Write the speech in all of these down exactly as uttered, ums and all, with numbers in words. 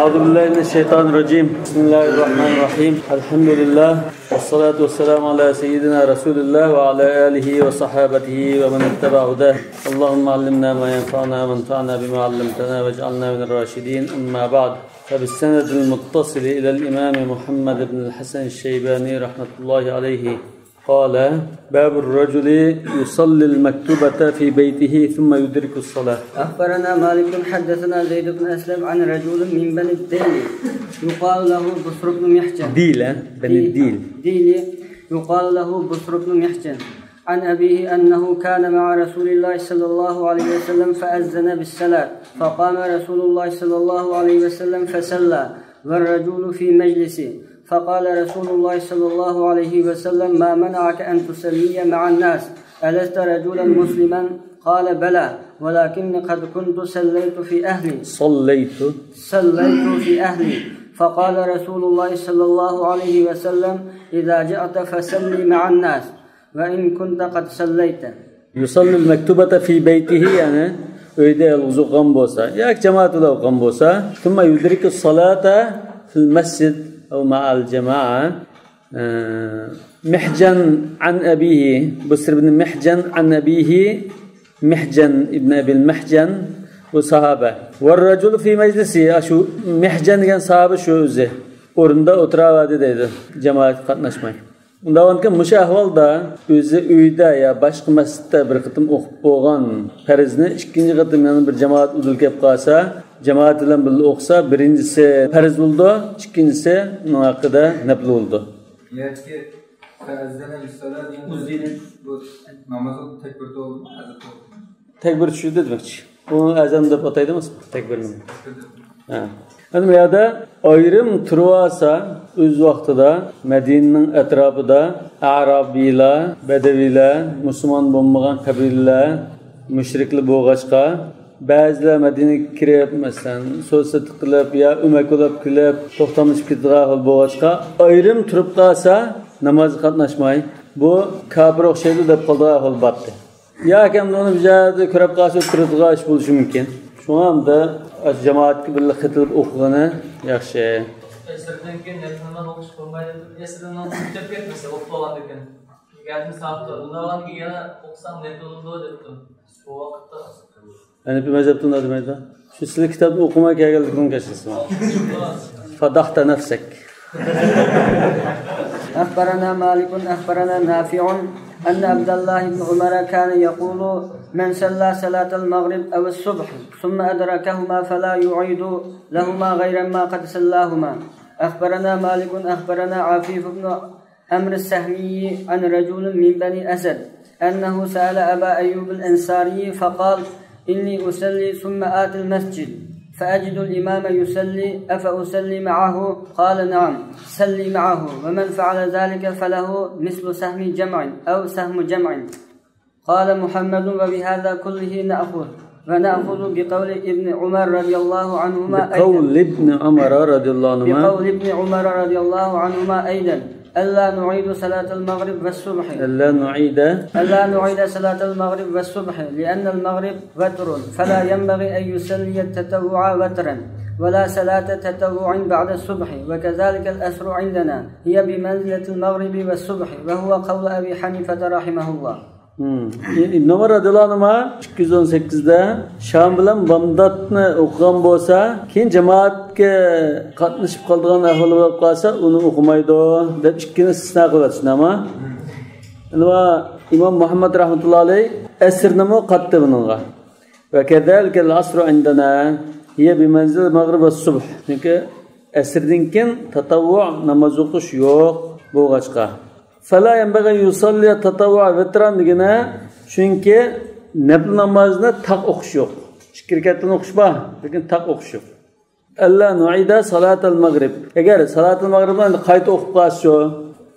أعوذ بالله من الشيطان الرجيم. بسم الله الرحمن الرحيم. الحمد لله. والصلاة والسلام على سيدنا رسول الله وعلى آله وصحابته ومن اتبع هداه. اللهم علمنا ما ينفعنا وانفعنا بما علمتنا واجعلنا من الراشدين. أما بعد. فبالسند المتصل إلى الإمام محمد بن الحسن الشيباني رحمة الله عليه قال: باب الرجل يصلي المكتوبة في بيته ثم يدرك الصلاة. أخبرنا مالك حدثنا زيد بن أسلم عن رجل من بني الديل يقال له بصر بن محجن. ديل، ها؟ بني ديل. الديل يقال له بصر بن محجن. عن أبيه أنه كان مع رسول الله صلى الله عليه وسلم فأذن بالصلاة، فقام رسول الله صلى الله عليه وسلم فصلى والرجل في مجلسه، فقال رسول الله صلى الله عليه وسلم: ما منعك أن تصلي مع الناس؟ ألست رجلا مسلما؟ قال: بلى، ولكني قد كنت صليت في أهلي. صليت. صليت في أهلي. فقال رسول الله صلى الله عليه وسلم: إذا جئت فصل مع الناس، وإن كنت قد صليت. يصلي المكتوبة في بيته، يەنى ئۆيدە يالغۇز ئوقۇغان بولسا ياكى جامائەت بىلەن ئوقۇغان بولسا، ثم يدرك الصلاة في المسجد أو مع الجماعة. ئە، مىھجان عن أبيه، بۇسر بن مىھجان عن أبيه، مىھجان ئىبن ئەبىل مىھجان، بۇ ساھابە. والرجل في مجلسه، شۇ مىھجان دېگەن ساھابە شۇ ئۆزى. ئورنىدا ئولتۇراۋەردى دەيدۇ، جامائەتكە قاتناشماي. ئۇنداق بولغانكەن، مۇشۇ ئەھۋالدا ئۆزى ئۆيدە يا باشقا مەسچىتتە بىر قېتىم ئوقۇپ بولغان پەرزنى ئىككىنچى قېتىم يەنە بىر جامائەت ئۇدۇل كەپ قالسا، جامائەت بىلەن بىللە ئوقۇسا، بىرىنچىسى پەرز بولىدۇ، ئىككىنچىسى ئۇنىڭ ھەققىدە نەپلى بولىدۇ. يەتكى فەززەنە بىسسەلە دېگەن بۇ نامازدا تەكبىر بولدىمۇ؟ تەكبىر چۈشۈردى دېمەكچى. بۇ ئەزان دەپ ئاتايدۇ تەكبىرنى. ھە. ئەمدى بۇ يەردە ئايرىم تۇرۇۋالسا، ئۆز ۋاقتىدا مەدىنىنىڭ ئەتراپىدا ئەرابىيلار، بەدەۋىيلەر، مۇسۇلمان بولمىغان قەبىلىلەر، مۇشرىكلار بولغاچقا، بەزىلەر مەدىنىگە كىرىپ، مەسىلەن، سودا سېتىق قىلىپ يا ئۆمەك بولۇپ كېلىپ توختاملىشىپ كېتىدىغان ئەھۋال بولغاچقا، ئايرىم تۇرۇپ قالسا، نامازغا قاتناشماي، بۇ كاپىر ئوخشايدۇ دەپ قالىدىغان ئەھۋال بارتتى. ياكى ئەمدى ئۇنى بىر يەردە كۆرۈپ قالسا ئۆتتۈرىدىغان ئىش بولۇشى مۇمكىن. شۇڭا ئەمدى جامائەتكە بىللە قېتىلىپ ئوقۇغىنى ياخشى. ئەسىردىن كېيىن نەپلى ناماز ئوقۇش بولمايدۇ. ئەسىردىن كېيىن ئۆتۈپ كەتمىسە، ئوقۇپ بولغاندىن كېيىن. گەپنى ساقىتىپ، ئۇنداغان كېيىن يەنە ئوقۇساڭ نەپلى بولىدۇ دەپتۇ. بۇ ۋاقىتتا ھەنەفىي مەزھەپتە ئۇنداق دېمەيدۇ. شۇ سىلى كىتابنى ئوقۇماي كەلگەنلىكىڭ كەچسۇن. فضحت نفسك. أخبرنا مالك أخبرنا نافع أن عبد الله بن عمر كان يقول: من صلى صلاة المغرب أو الصبح ثم أدركهما فلا يعيد لهما غير ما قد صلاهما. أخبرنا مالك أخبرنا عفيف بن عمرو السهمي عن رجل من بني أسد أنه سأل أبا أيوب الأنصاري فقال: إني أصلي ثم آتي المسجد فأجد الإمام يصلي أفأصلي معه؟ قال: نعم، صل معه، ومن فعل ذلك فله مثل سهم جمع أو سهم جمع. قال محمد: وبهذا كله نأخذ، ونأخذ بقول ابن عمر رضي الله عنهما أيضا. بقول ابن عمر رضي الله عنهما. بقول ابن عمر رضي الله عنهما أيضا: ألا نعيد صلاة المغرب والصبح. ألا نعيد. ألا نعيد صلاة المغرب والصبح، لأن المغرب وتر، فلا ينبغي أن يصلي التطوع وترا، ولا صلاة تطوع بعد الصبح، وكذلك العصر عندنا، هي بمنزلة المغرب والصبح، وهو قول أبي حنيفة رحمه الله. ھىم. ئىبن ئۆمەر رەزىياللاھۇ ئەنھۇما ئىككى يۈز ئون سەككىزدە شام بىلەن بامداتنى ئوقۇغان بولسا، كېيىن جامائەتكە قاتنىشىپ قالىدىغان ئەھۋالى بولۇپ قالسا، ئۇنى ئوقۇمايدۇ دەپ ئىككىنى ئىستىسنا قىلىۋاتىدۇ، شۇنداقمۇ؟ ئەمما ئىمام مۇھەممەد رەھمەتۇللاھى ئەلەيھ ئەسىرنىمۇ قاتتى بۇنىڭغا. وكذلك العصر عندنا هي بمنزلة المغرب والصبح. چۈنكى ئەسىردىن كېيىن تەتەۋۋۇ ناماز ئوقۇش يوق بولغاچقا. فلا ينبغي أن يصلي التطوع وترا دېگىنى، چۈنكى نەپلى نامازنى تاق ئوقۇش يوق. ئىككى رەكەتتىن ئوقۇش بار، لېكىن تاق ئوقۇش يوق. ألا نعيد صلاة المغرب. ئەگەر سالاتۇل مەغرىبنى ئەمدى قايتا ئوقۇپ قالسىچۇ،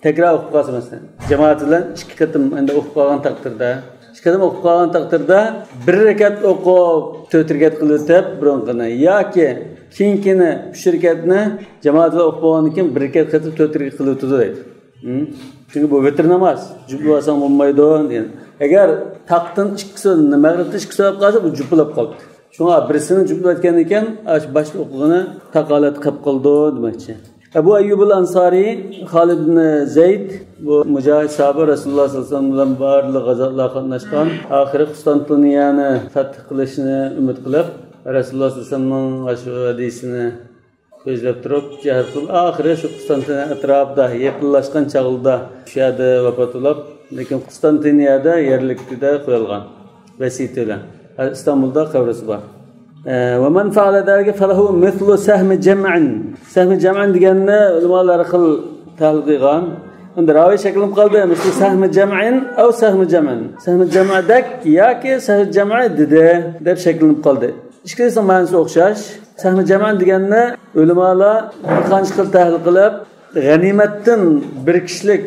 تەكرار ئوقۇپ قالسا مەسىلەن، جامائەت بىلەن ئىككى قېتىم ئەمدى ئوقۇپ قالغان تەقدىردە، ئىككى قېتىم ئوقۇپ قالغان تەقدىردە، بىر رەكەت ئوقۇپ تۆت رەكەت قىلىۋېتىپ بۇرۇنقىنى ياكى كېيىنكىنى ئۈچ رەكەتنى جامائەت بىلەن ئوقۇپ بولغاندىن كېيىن بىر رەكەت قېتىپ تۆت رەكەت قىلىۋېتىدۇ دەيدۇ. ھىم؟ چۈنكى بۇ ۋىتىر ناماز، جۈپلىۋالساڭ بولمايدۇ دېگەن. ئەگەر تاقتىن ئىككىسى، مەغرىبتىن ئىككىسى بولۇپ قالسا، بۇ جۈپلەپ قالدى. شۇڭا بىرسىنى جۈپلەۋەتكەندىكىن، ئاشۇ باشتا ئوقۇغىنى تاقالەت قىلىپ قالىدۇ دېمەكچى. ئەبۇ ئەييۇبۇل ئانسارى خالىد ئىبن زەيد، بۇ مۇجاھىد ساھابە رەسۇلۇللاھ سەللەللاھۇ ئەلەيھى ۋەسەللەم بىلەن بارلىق غازاتلارغا قاتناشقان، ئاخىرى قۇستانتىنىيەنى فەتھ قىلىشنى ئۈمىد قىلىپ، رەسۇلۇللاھ سەللەللاھۇ ئەلەيھى ۋەسەللەمنىڭ ئاشۇ ھەدىسىنى كۆزلەپ تۇرۇپ، جەھەت قىلىپ، ئاخىرى شۇ قۇستانتىنىيە ئەتراپىدا يېقىنلاشقان چاغلىرىدا شۇ يەردە ۋاپات بولۇپ، لېكىن قۇستانتىنىيەدە يەرلىكتە قويۇلغان ۋەسىيىتى بىلەن. ھە، ئىستانبۇلدا قەبرىسى بار. ئە، ومن فعل ذلك فله مثل سهم جمع. سهم جمع دېگەننى ئۆلىمالار ھەر خىل تەھلىل قىلغان. ئەمدى راۋى شەكىللىنىپ قالدى. مىسلى سهم جمع أو سهم جمع. سهم جمعدەك ياكى سهم جمع دېدى دەپ شەكىللىنىپ قالدى. ئىككىلىسىنىڭ مەنىسى ئوخشاش. سەھمى جەمئەن دېگەننى ئۆلىمالار بىر قانچە خىل تەھلىل قىلىپ، غەنىيمەتتىن بىر كىشىلىك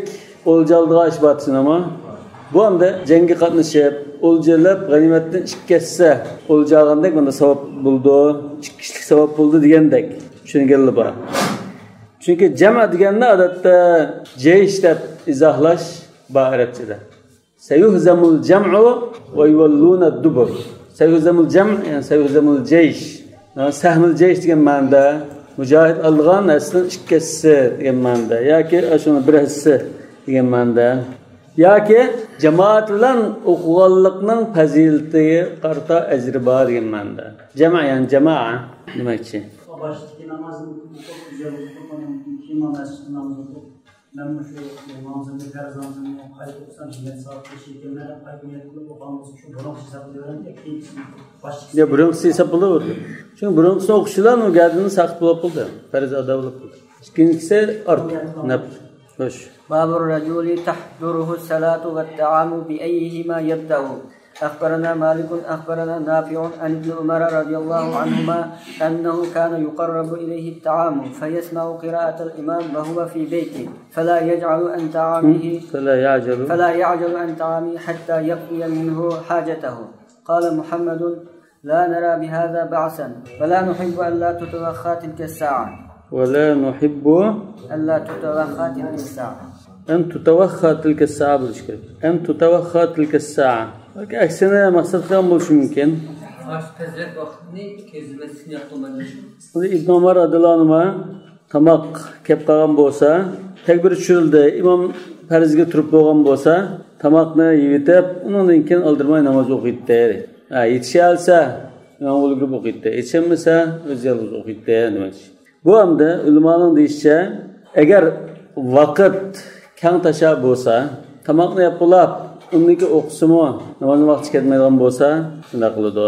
ئولجا ئالىدىغان ئىش بار دېسىنىمۇ؟ بۇ ئەمدى جەڭگە قاتنىشىپ، ئولجا ئېلىپ، غەنىيمەتتىن ئىككى ھەسسە ئولجا ئالغاندەك مۇندا ساۋاب بولىدۇ، ئىككى كىشىلىك ساۋاب بولىدۇ دېگەندەك چۈشەنگەنلەر بار. چۈنكى جەمئ دېگەننى ئادەتتە جەيش دەپ ئىزاھلاش بار ئەرەبچىدە. سيهزم الجمع ويولون الدبر. سيهزم الجمع، يەنى سيهزم الجيش. سهم الجيش دېگەن مەنىدە، مۇجاھىد ئالغان ھەسسىنىڭ ئىككى ھەسسىسى دېگەن مەنىدە. ياكى ئاشۇنىڭ بىر ھەسسىسى دېگەن مەنىدە. ياكى جامائەت بىلەن ئوقۇغانلىقنىڭ پەزىلىتىگە قارىتا ئەجرى بار دېگەن مەنىدە. جەمئ، يەنى جامائە دېمەكچى. باشتىكى نامازنى ئوقۇپ، ئۆزى ئوقۇپ، ئۇنىڭ كېيىن مەسچىتتە ناماز ئوقۇپ، مەن مۇشۇ نامىزىمنى، پەرز نامىزىمنى قايتا ئوقۇسام، نىيەت ساۋاب قىلىش ئىكەنمەن دەپ قايتا نىيەت قىلىپ ئوقۇغان بولسا، شۇ بۇرۇنقىسى ھېسابلىۋېرەمدۇ ياكى كېيىنكىسىنى؟ باشتىكىسى. يا، بۇرۇنقىسى ھېساب بولۇۋېرىدۇ. چۈنكى بۇرۇنقىسىنى ئوقۇشى بىلەن ئۇ گەدىنى ساقىت بولۇپ قالدى. پەرز ئادا بولۇپ قالدى. ئىككىنچىسى ئارتۇق. نەپ. خوش. باب الرجل تحضره الصلاة والطعام بأيهما يبدأ. أخبرنا مالك أخبرنا نافع عن ابن عمر رضي الله عنهما أنه كان يقرب إليه الطعام فيسمع قراءة الإمام وهو في بيته فلا يجعل عن طعامه، فلا يعجل. فلا يعجل عن طعامه حتى يقضي منه حاجته. قال محمد: لا نرى بهذا بأسا، ولا نحب ألا تتوخى تلك الساعة. ولا نحب ألا تتوخى تلك الساعة. أن تتوخى تلك الساعة بولۇشى كېرەك. أن تتوخى تلك الساعة. بەلكى ئەكسىنى مەقسەت قىلغان بولۇشى مۇمكىن. تەزرەك ۋاقىتنى كەزمەسلىكنى ياقتۇرمايدۇ. ئىبن ئۆمەر رەزىياللاھۇ ئەنھۇما تاماق كەپ قالغان بولسا، تەكبىر چۈشۈرۈلدى، ئىمام پەرزگە تۇرۇپ بولغان بولسا، تاماقنى يەۋېتىپ، ئۇنىڭدىن كېيىن ئالدىرىماي ناماز ئوقۇيتتى. ھە، يېتىشەلسە، ئىمامغا ئۈلگۈرۈپ ئوقۇيتتى. يېتىشەلمىسە، ئۆزى يالغۇز ئوقۇيتتى، دېمەكچى. بۇ ئەمدى ئۆلىمانىڭ دېيىشىچە، ئەگەر ۋاقىت كەڭ تاشا بولسا، تاماقنى يەپ بولاپ، ئۇندىن كېيىن ئوقۇسىمۇ، نامازنىڭ ۋاقتى كەتمەيدىغان بولسا، شۇنداق قىلىدۇ.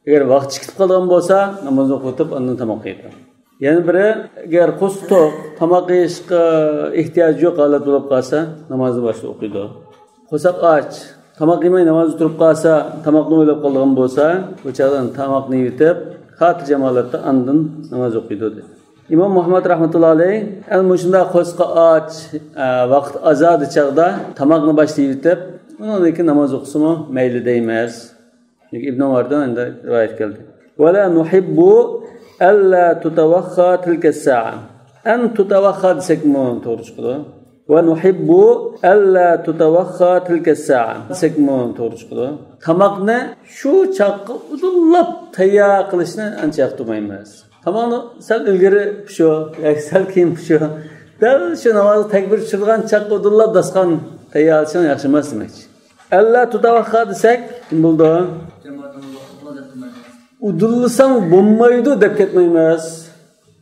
ئەگەر ۋاقتى كېتىپ قالغان بولسا، نامازنى ئوقۇۋېتىپ، ئاندىن تاماق يەيدۇ. يەنە بىرى، ئەگەر قورسىقى توق، تاماق يېيىشقا ئېھتىياجى يوق ھالەت بولۇپ قالسا، نامازنى باشتا ئوقۇيدۇ. قورساق ئاچ، تاماق يېمەي نامازدا تۇرۇپ قالسا، تاماقنى ئويلاپ قالىدىغان بولسا، بۇ چاغدا تاماقنى يېۋېتىپ، خاتىرجەم ھالەتتە ئاندىن ناماز ئوقۇيدۇ، دېدى. ئىمام مۇھەممەد رەھمەتۇللا ئەلەيھ، ئەنە مۇشۇنداق قورسىقى ئاچ، ئە، ۋاقىت ئازادە چاغدا تاماقنى باشتا يېۋېتىپ، ئۇنىڭدىن كېيىن ناماز ئوقۇسىمۇ مەيلى دەيمىز. چۈنكى ئىبن ئۆمەردىن ئەندى رىۋايەت كەلدى. ولا نحب ألا تتوخى تلك الساعة. أن تتوخى دېسەكمۇ توغرا چىقىدۇ. ونحب ألا تتوخى تلك الساعة دېسەكمۇ توغرا چىقىدۇ. تاماقنى شۇ چاغقا ئۇدۇللاپ تەييار قىلىشنى ئانچە ياقتۇرمايمىز. تاماقنى سەل ئىلگىرى پىشۇر ياكى سەل كېيىن پىشۇر. دەل شۇ نامازغا تەكبىر چۈشۈرىدىغان چاغقا ئۇدۇللاپ داستىخان تەييارلىشىڭ ياخشى ئەمەس دېمەكچى. ئەللا تۇتەۋەخخا دېسەك، نېمە بولىدۇ؟ ئۇدۇللىساڭ بولمايدۇ دەپ كەتمەيمىز.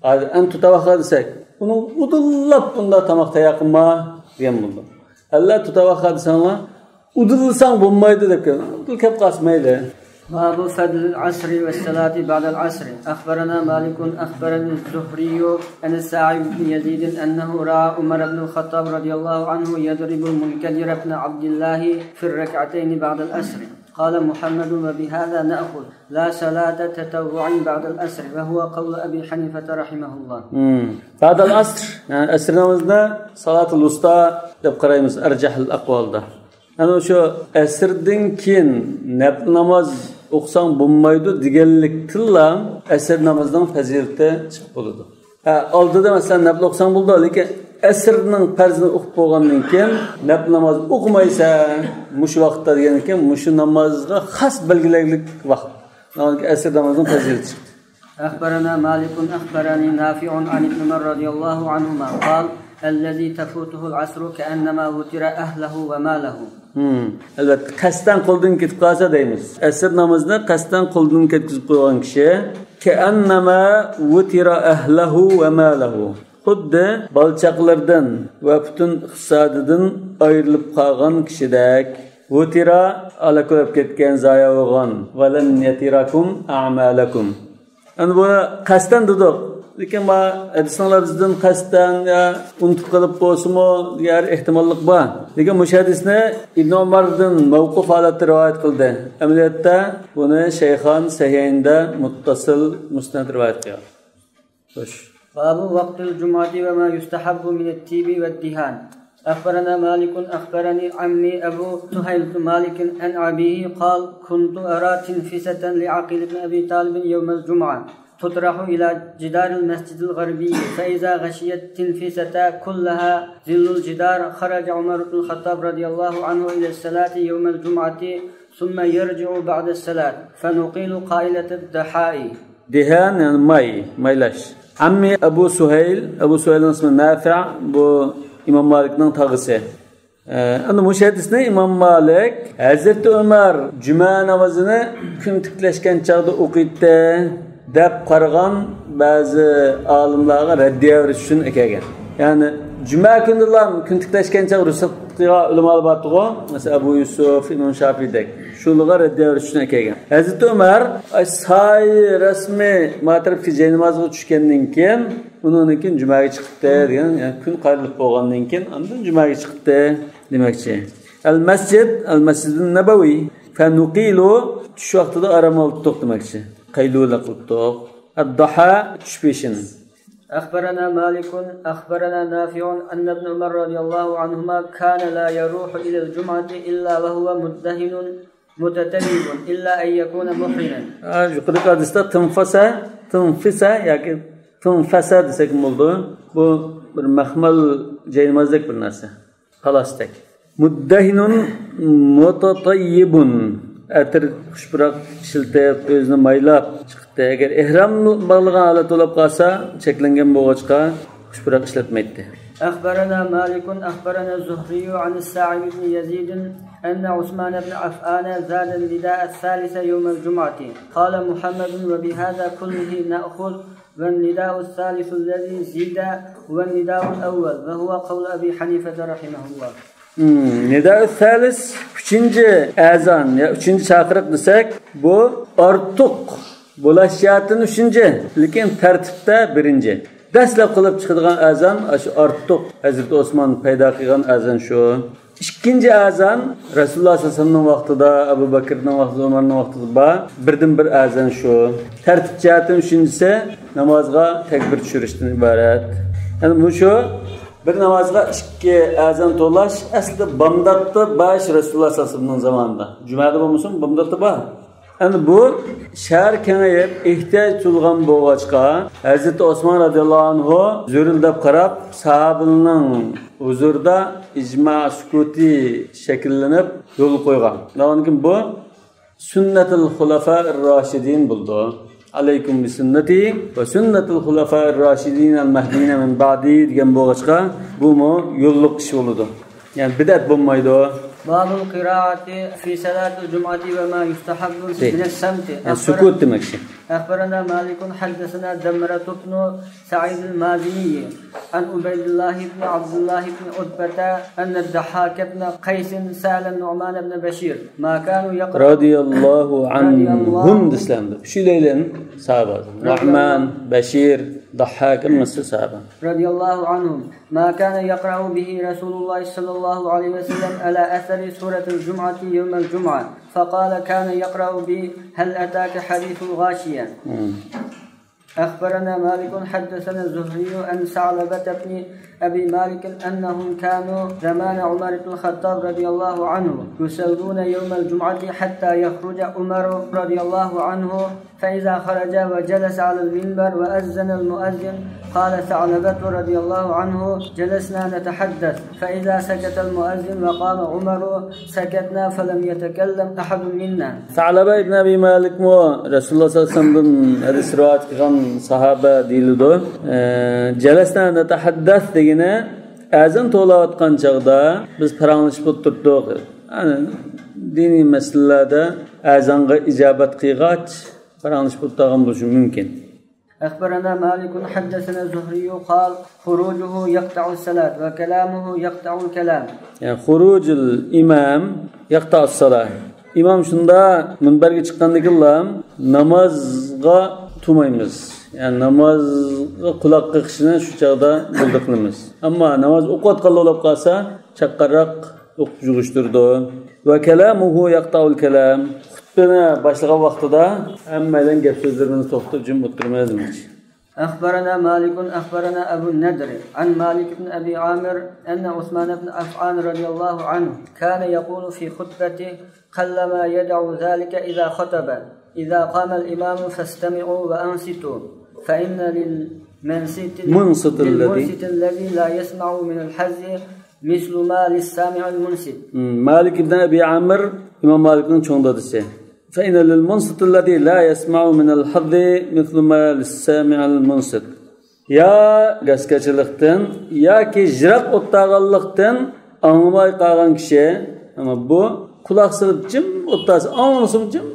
ھازىر ئەن تۇتەۋەخخا دېسەك، ئۇنىڭ ئۇدۇللاپ بۇنداق تاماق تەييار قىلما دېگەن بولىدۇ. ئەللا تۇتەۋەخخا دېسەڭلار، ئۇدۇللىساڭ بولمايدۇ دەپ كەتمەيمىز. ئۇدۇل كەپ قالسا مەيلى. باب فضل العصر والصلاة بعد العصر. أخبرنا مالك أخبرني الزهري عن السائب بن يزيد أنه رأى عمر بن الخطاب رضي الله عنه يضرب المنكدر بن عبد الله في الركعتين بعد العصر. قال محمد: وبهذا نأخذ لا صلاة تطوع بعد العصر، وهو قول أبي حنيفة رحمه الله. مم. بعد العصر، يەنى ئەسىر نامىزىنى سالاتۇل ۋۇستا دەپ قارايمىز، ئەرجەھىل ئەقۋالدا. ئەنە شۇ ئەسىردىن كېيىن نەپلى ناماز ئوقۇساڭ بولمايدۇ دېگەنلىكتىنلا ئەسىر نامىزىنىڭ پەزىلىتى چىقىپ بولىدۇ. ھە، ئالدىدا مەسىلەن نەپلى ئوقۇساڭ بولىدۇ، لېكىن ئەسىرنىڭ پەرزىنى ئوقۇپ بولغاندىن كېيىن نەپلى ناماز ئوقۇمايسەن، مۇشۇ ۋاقىتتا دېگەندىن كېيىن مۇشۇ نامازغا خاس بەلگىلەنگۈلۈك ۋاقىت. ئەسىر نامىزىنىڭ پەزىلىتى چىقتى. أخبرنا مالك أخبرني نافع عن ابن عمر رضي الله عنهما قال: الذي تفوته العصر كأنما وتر أهله وماله. ھىم. ئەلۋەتتە، قەستەن قولدىن كېتىپ قالسا دەيمىز. ئەسىر نامىزىنى قەستەن قولدىن كەتكۈزۈپ قويغان كىشى، كأنما وتر أهله وماله. خۇددى بالا-چاقىلىرىدىن ۋە پۈتۈن ئىقتىسادىدىن ئايرىلىپ قالغان كىشىدەك. ۋۇتىرا، ھالاك بولۇپ كەتكەن، زايا بولغان. ۋەلەم يەتىرەكۇم ئەمالەكۇم. ئەمدى بۇنى قەستەن دېدۇق. لېكىن ما ھەدىسنىڭ لەپزىدىن قەستەن يا ئۇنتۇپ قېلىپ بولسىمۇ، دېگەن ئېھتىماللىق بار. لېكىن مۇشۇ ھەدىسنى ئىبن ئۆمەردىن مەۋقۇف ھالەتتە رىۋايەت قىلدى. ئەمەلىيەتتە بۇنى شەيخان سەھىھەيندە مۇتتەسىل مۇسنەد رىۋايەت قىلغان. خوش. باب وقت الجمعة وما يستحب من الطيب والدهان. أخبرنا مالك أخبرني عمي أبو سهيل مالك عن أبيه قال: كنت أرى تنفسة لعقيل بن أبي طالب يوم الجمعة تطرح إلى جدار المسجد الغربي، فإذا غشيت التنفسة كلها ظل الجدار خرج عمر بن الخطاب رضي الله عنه إلى الصلاة يوم الجمعة ثم يرجع بعد الصلاة، فنقيل قائلة الضحاء. دېھان، يەنى ماي، مايلاش. ئەممى ئەبۇ سۇھەيل، ئەبۇ سۇھەيلنىڭ ئىسمى نافىئ، بۇ ئىمام مالىكنىڭ تاغىسى. ئە، ئەمدى مۇشۇ ھەدىسنى ئىمام مالىك ھەزرىتى ئۆمەر جۈمە نامىزىنى كۈن تىكلەشكەن چاغدا ئوقۇيتتى دەپ قارىغان بەزى ئالىملارغا رەددىيە بېرىش ئۈچۈن ئەكەلگەن. يەنى جۈمە كۈنىدىلا كۈن تىكلەشكەن چاغ رۇخسەت قىلغان ئۆلىمالار بارتىغۇ، مەسىلەن، ئەبۇ يۈسۈف، ئىمام شافىئىدەك. شۇلىغا رەددىيە بېرىش ئۈچۈن ئەكەلگەن. ھەزرىتى ئۆمەر، ئاي، سايە رەسمى ما تەرەپكە جاينامازغا چۈشكەندىن كېيىن، ئۇنىڭدىن كېيىن جۈمەگە چىقىپتۇ دېگەن، يەنى كۈن قايرىلىپ بولغاندىن كېيىن ئاندىن جۈمەگە چىقىپتۇ دېمەكچى. ئەل مەسجىد، ئەل مەسجىدۇن نەبەۋى، فەنۇقىلۇ، چۈش ۋاقتىدا ئارام ئالدۇق دېمەكچى. قەيلۇلە قىلدۇق. ئەدداھا، چۈش پېشىن. أخبرنا مالك أخبرنا نافع أن ابن عمر رضي الله عنهما كان لا يروح إلى الجمعة إلا وهو مدهن متطيب إلا أن يكون محرما. ھە، يۇقىرىقى ھەدىستە تىنفەسە، تىنفىسە ياكى تىنفەسە دېسەكمۇ بولىدۇ. بۇ بىر مەخمەل جاينامازدەك بىر نەرسە. پالاسدەك. مۇددەھىنۇن مۇتەتەييىبۇن. ئەتىر، خۇش پۇراق ئىشلىتىپ، ئۆزىنى مايلاپ چىقىپتۇ. ئەگەر ئېھرام باغلىغان ھالەت بولۇپ قالسا، چەكلەنگەن بولغاچقا، خۇش پۇراق ئىشلەتمەيتتى. أخبرنا مالك أخبرنا الزهري عن السائب بن يزيد أن عثمان بن عفان زاد النداء الثالث يوم الجمعة. قال محمد: وبهذا كله نأخذ، والنداء الثالث الذي زيد هو النداء الأول، وهو قول أبي حنيفة رحمه الله. ھىم، نىدائۇ سالىس، ئۈچىنچى ئەزان يا ئۈچىنچى چاقىرىق دېسەك، بۇ ئارتۇق بولاش جەھەتتىن ئۈچىنچى، لېكىن تەرتىپتە بىرىنچى. دەسلەپ قىلىپ چىقىدىغان ئەزان ئاشۇ ئارتۇق، ھەزرىتى ئوسمان پەيدا قىلغان ئەزان شۇ. ئىككىنچى ئەزان رەسۇلۇللاھ سەللەللاھۇ ئەلەيھى ۋەسەللەمنىڭ ۋاقتىدا، ئەبۇ بەكرىنىڭ ۋاقتىدا، ئۆمەرنىڭ ۋاقتىدا بار. بىردىن بىر ئەزان شۇ. تەرتىپ جەھەتتىن ئۈچىنچىسى نامازغا تەكبىر چۈشۈرۈشتىن ئىبارەت. يەنى مۇشۇ بىر نامازغا ئىككى ئەزان توۋلاش ئەسلىدە بامداتتا بار ئىش، رەسۇلۇللاھ سەللەللاھۇ ئەلەيھى ۋەسەللەمنىڭ زامانىدا. جۈمەدە بولمىسۇن، بامداتتا بار. ئەمدى بۇ شەھەر كېڭىيىپ، ئېھتىياج تۇغۇلغان بولغاچقا، ھەزرىتى ئوسمان رەزىياللاھۇ ئەنھۇ زۆرۈر دەپ قاراپ، ساھابىلەرنىڭ ھۇزۇرىدا ئىجما سۈكۇتى شەكىللىنىپ يولغا قويغان. ئۇنىڭدىن كېيىن بۇ سۈننەتۇل خۇلەفائىر راشىدىن بولىدۇ. ئەلەيكۇم بىسۈننەتى ۋە سۈننەتۇل خۇلەفائىر راشىدىنەل مەھدىينە مىن بەئدى دېگەن بولغاچقا، بۇمۇ يوللۇق ئىش بولىدۇ. يەنى بىدئەت بولمايدۇ. باب القراءة في صلاة الجمعة وما يستحب من الصمت. يەنى سۈكۈت دېمەكچى. أخبرنا مالك حدثنا ضمرة بن سعيد المازني عن عبيد الله بن عبد الله بن عتبة أن الضحاك بن قيس سأل النعمان بن بشير ما كان يقرأ. رەزىياللاھۇ ئەنھۇم دېسىلەمدۇ. ئۈچەيلەن ساھابە. نۇئمان، بەشىر، دەھھاك، ھەممىسى ساھابە. رضي الله عنهم. ما كان يقرأ به رسول الله صلى الله عليه وسلم على أثر سورة الجمعة يوم الجمعة، فقال: كان يقرأ بهل أتاك حديث الغاشية. مم. أخبرنا مالك حدثنا الزهري عن ثعلبة بن أبي مالك أنهم كانوا زمان عمر بن الخطاب رضي الله عنه يصلون يوم الجمعة حتى يخرج عمر رضي الله عنه فإذا خرج وجلس على المنبر وأذن المؤذن قال ثعلبة رضي الله عنه: جلسنا نتحدث، فإذا سكت المؤذن وقام عمر سكتنا فلم يتكلم أحد منا. سەئلەبە ئىبن ئەبى مالىكمۇ رەسۇلۇللاھ سەللەللاھۇ ئەلەيھى ۋەسەللەمدىن ھەدىس رىۋايەت قىلغان ساھابە دېيىلىدۇ. ئە، جەلەسنا نەتەھەددەس دېگىنى، ئەزان توۋلاۋاتقان چاغدا بىز پاراڭلىشىپ ئولتۇردۇق. يەنى دىنىي مەسىلىلەردە ئەزانغا ئىجابەت قىلغاچ پاراڭلىشىپ ئولتۇرغان بولۇشى مۇمكىن. أخبرنا مالك حدثنا الزهري قال: خروجه يقطع الصلاة وكلامه يقطع الكلام. يەنى خروج الإمام يقطع الصلاة. ئىمام شۇندا مۇنبەرگە چىققاندىكىنلا نامازغا تۇمايمىز. يەنى نامازغا قۇلاق قېقىشنى شۇ چاغدا بولدى قىلىمىز. ئەمما ناماز ئوقۇۋاتقانلا بولۇپ قالسا، چاققانراق ئوقۇپ يۈرۈشتۈرىدۇ. وكلامه يقطع الكلام. خۇتبىنى باشلىغان ۋاقتىدا ھەممەيلەن گەپ سۆزلىرىمىزنى توختىتىپ جىم ئولتۇرىمىز دېمەكچى. أخبرنا مالك أخبرنا أبو النضر عن مالك بن أبي عامر أن عثمان بن عفان رضي الله عنه كان يقول في خطبته: قلما يدع ذلك إذا خطب: إذا قام الإمام فاستمعوا وأنصتوا، فإن للمنصت، منصت الذي، للمنصت الذي لا يسمع من الحظ مثل ما للسامع المنصت. مم، مالىك ئىبن ئەبى ئامىر، ئىمام مالىكنىڭ چوڭ دادىسى. فإن للمنصت الذي لا يسمع من الحظ مثل ما للسامع المنصت. يا گەسكەچىلىكتىن ياكى يىراق ئولتۇرغانلىقتىن ئاڭلىماي قالغان كىشى، ئەمما بۇ قۇلاق سېلىپ جىم ئولتۇرسا، ئاڭلىسىمۇ جىم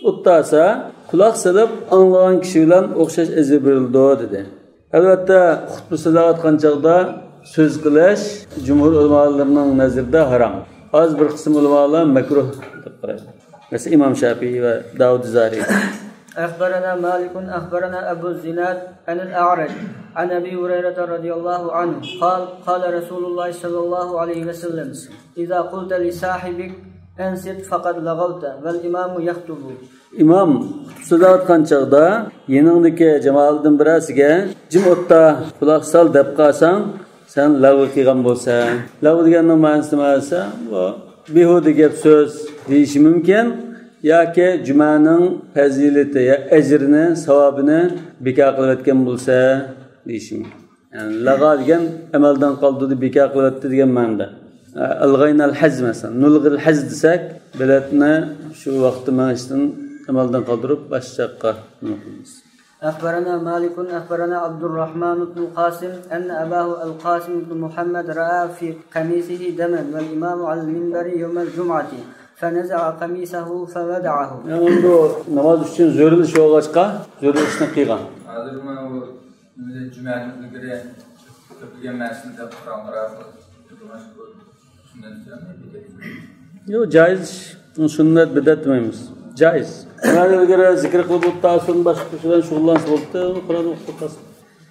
ئولتۇرسا، قۇلاق سېلىپ ئاڭلىغان كىشى بىلەن ئوخشاش ئەجىر بېرىلىدۇ، دېدى. ئەلۋەتتە، خۇتبە سۆزلەۋاتقان چاغدا سۆز قىلىش جۇمھۇر ئۆلىمالىرىنىڭ نەزىرىدە ھارام. ئاز بىر قىسىم ئۆلىمالار مەكرۇھ دەپ قارايدۇ. مەسىلەن، ئىمام شەپىئىي ۋە داۋۇد زارى. أخبرنا مالك أخبرنا أبو الزناد عن الأعرج عن أبي هريرة رضي الله عنه قال: قال رسول الله صلى الله عليه وسلم: إذا قلت لصاحبك أنصت فقد لغوت والإمام يخطب. ئىمام خۇتبە سۆزلەۋاتقان چاغدا يېنىڭدىكى جامائەتتىن بىرەرسىگە جىم ئولتۇر، قۇلاق سال دەپ قالساڭ، سەن لەغۋ قىلغان بولىسەن. لەغۋ دېگەننىڭ مەنىسى نېمە دېسە، بۇ بىھۇدە گەپ سۆز دېيىشى مۇمكىن ياكى جۈمەنىڭ پەزىلىتى يا ئەجرىنى، ساۋابىنى بىكار قىلىۋەتكەن بولىسەن دېيىشى مۇمكىن. يەنى لەغا دېگەن ئەمەلدىن قالدۇردى، بىكار قىلىۋەتتى دېگەن مەنىدە. ئەلغەينەل ھەز مەسىلەن، نۇلغىل ھەز دېسەك، بېلەتنى شۇ ۋاقىتتا مېڭىشتىن ئەمەلدىن قالدۇرۇپ باشقا ياققا نېمە قىلىمىز. أخبرنا مالك أخبرنا عبد الرحمن بن القاسم أن أباه القاسم بن محمد رأى في قميصه دما والإمام على المنبر يوم الجمعة فنزع قميصه فوضعه. يەنى ئۇ ناماز ئۈچۈن زۆرۈلۈش بولغاچقا، زۆرۈلۈشنى قىلغان. ھازىر مانا بۇ جۈمەدىن ئىلگىرى كۆپلىگەن مەسىلىنى دەپ قاراڭلار. يوق، جائىز ئىش. سۈننەت، بىدئەت دېمەيمىز. جائىز. جۈمەدىن ئىلگىرى زىكىر قىلىپ ئولتۇرسۇن، باشقا ئىش بىلەن شۇغۇللانسا بولدى، قۇرئان ئوقۇپ قالسۇن.